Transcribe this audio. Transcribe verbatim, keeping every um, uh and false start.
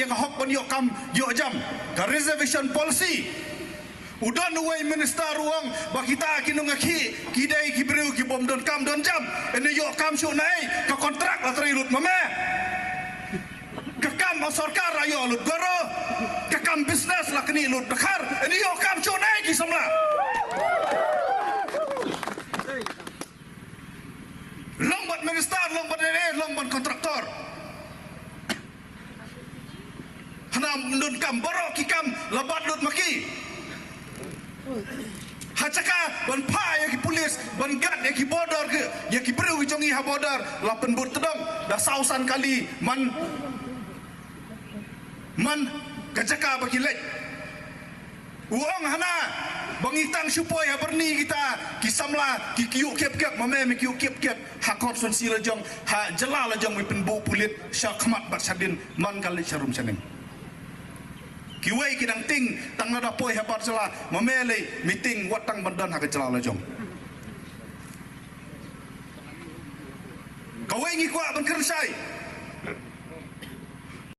ïa ka hok ban ïoh kam ïoh jam, ka reservation policy. U don uwei minister u ong ba kita ki nongïakhih ki dei ki briew ki bym don kam don jam. Ynda ïoh kam shuh na ei, ka kontrak la trei lut ma me. Ka kam ba sorkar la ïoh lut Garo, ka kam business la knieh lut Dkhar. Ynda ïoh kam shuh na ei ki samla. Long bad minister, long bad M L A, long bad kontraktor. Hana ym don kam, baroh ki kam la bat lut ma ki. Ha jaka ban phah ïa ki pulit ban guard ïa ki border ki, ïa ki briew ki jong ngi ha border, la pynbud tdong da saw san kali man, man ka jaka ba ki leit. U ong hana ba ngi tang shu poi ha Byrni kita ki samla ki kyiuh kep kep, ma me me kyiuh kep kep ha constituency la jong, ha jylla la jong me pynbuh pulit sha khmat bad sha dien man ka leit sha rum sha neng. Kiwei ki dang tieng tang lada poi ha bar jylla, ma me lei me tieng wat tang ban don ha ka jylla la jong. Kawei ngi kwah ban kren shai.